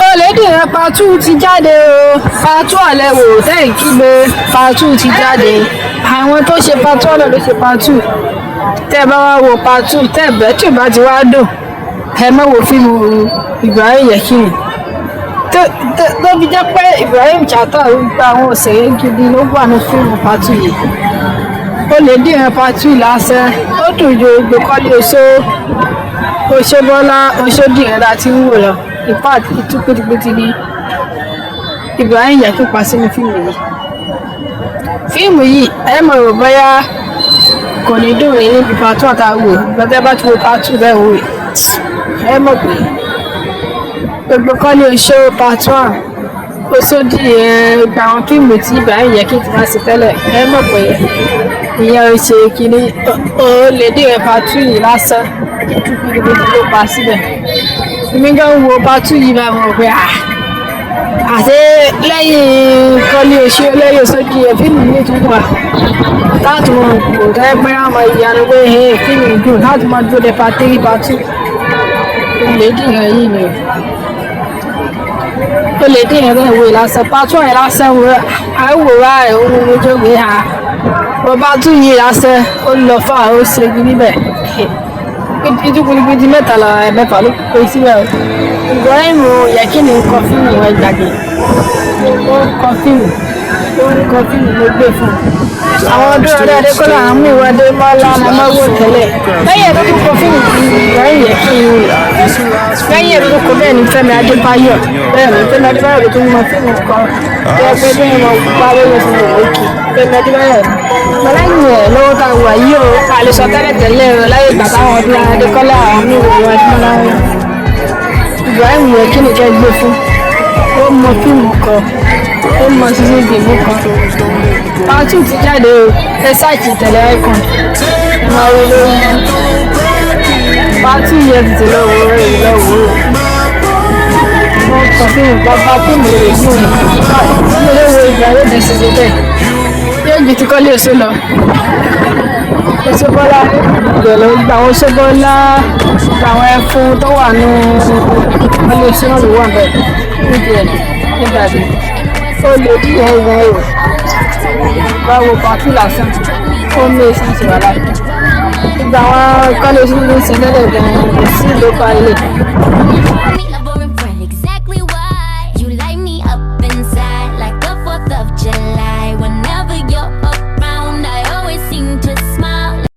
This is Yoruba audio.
Olèdìran part two ti jáde o. Part two àlẹ́ wò tẹ́ ẹ̀ kígbe. Part two ti jáde. Àwọn tó ṣe part one náà ló ṣe part two. Tẹ́ ẹ bá wá wo part two, tẹ́ ẹ bẹ́ẹ̀ tí ò bá ti wá dùn, ẹ má wo fíìmù Ibrahim Yekini. Tó fi jẹ́ pé Ibrahim Chatta gba àwọn òṣèré gidi ló wà ní fíìmù part two yìí. Olèdìran part two lásán, ó dùn ju Gbẹ́kọ́lé Oṣó, Oṣóbọ́lá, Oṣódìran láti ń wò lọ. In fact, itú pétipéti ní Ibrahim Yekini pa sínú fíìmù yìí. Fíìmù yìí, ẹ mọ̀ rò bóyá kò ní dùn ní níbi part one tá a wò. Gbọ́dọ̀ bá ti wo part two bẹ́ẹ̀ wò, ẹ mọ̀ pé gbogbo Kọ́lé Oṣó part one, Oṣódìran, gba àwọn fíìmù tí Ibrahim Yekini ti máa ṣe tẹ́lẹ̀, ẹ mọ̀ pé ìyẹn ò ṣe kínní. Olèdìran part two yìí lásán, itú pétipéti ló pa síbẹ̀. Èmi gan wo part two yìí, máa mọ̀ pé àṣé lẹ́yìn Kọ́lé Oṣó, lẹ́yìn Oṣódìran, fíìmù mi tún wà láti mọ̀ kò tẹ́ pé àwọn ìyanu pé fíìmù dùn láti máa dúró de part three, part two. Olèdìran yìí ni o. Olèdìran náà wò lásán, part one yẹn lásán wò, àwòrán ẹ̀ ń wo ojú ìwé ha. Part two yìí lásán, ó lọ fà, ó ṣe níbẹ̀. Itú pétipéti mẹ́ta la mẹ́fà ló pé síbẹ̀ o. Ibrahim Yekini ń kọ fíìmù, ẹ gbàgbé. Ó ń kọ fíìmù, ó ń kọ fíìmù, ló gbé fún un. Àwọn ọdún ọdún Adékọ́lá, àwọn mú ìwádé mọ́lá la máa wò tẹ́lẹ̀. Lẹ́yìn ẹ̀ tó tún kọ fíìmù Ibrahim Yekini, lẹ́yìn ẹ̀ tó tún kọ bẹ́ẹ̀ ni Fẹ́mi Adébáyọ̀. Bẹ́ẹ̀ ni Fẹ́mi Adébáyọ̀ ló tún mọ fíìmù kan tó yẹ pé bẹ́ẹ̀ mọ pa lórí fún òkè Fẹ́mi Adébáyọ̀. Lẹ́yìn ẹ̀ lọ́wọ́ tá a wà yìí o, a lè sọ tẹ́lẹ̀ tẹ́lẹ̀ o, láyé ìgbà táwọn ọdún Adékọ́lá, àwọn mú ìwádé mọ́lá, Ibrahim Yekini kẹ́ gbé fún. Ó mọ fíìmù kan, ó mọ season game kan. Part two ti jáde o. Ẹ search tẹ̀lé icon, ẹ máa wo lórí part two yẹn, tètè lọ wò ó, lọ wò ó. Wọ́n kọ fíìmù bàbá fíìmù rẹ̀ fún mi. Mo lè wo ìgbà yóò di season 10, yóò ju ti Kọ́lé Oṣó lọ. Oṣóbọ́lá ìbẹ̀rẹ̀ gba àwọn Oṣóbọ́lá, gba àwọn ẹfun tó wà nù Kọ́lé Oṣó náà ló wà bẹ́ẹ̀ níbi ẹ̀ nígbà tí ó lè dí ẹ̀ gan o. Báwo part two lásán, ó mú èsì ṣe wà láì ìgbà àwọn Kọ́lé Oṣó ló ń ṣe tẹ́lẹ̀ gan-an, kò sí ìlú pa ilé.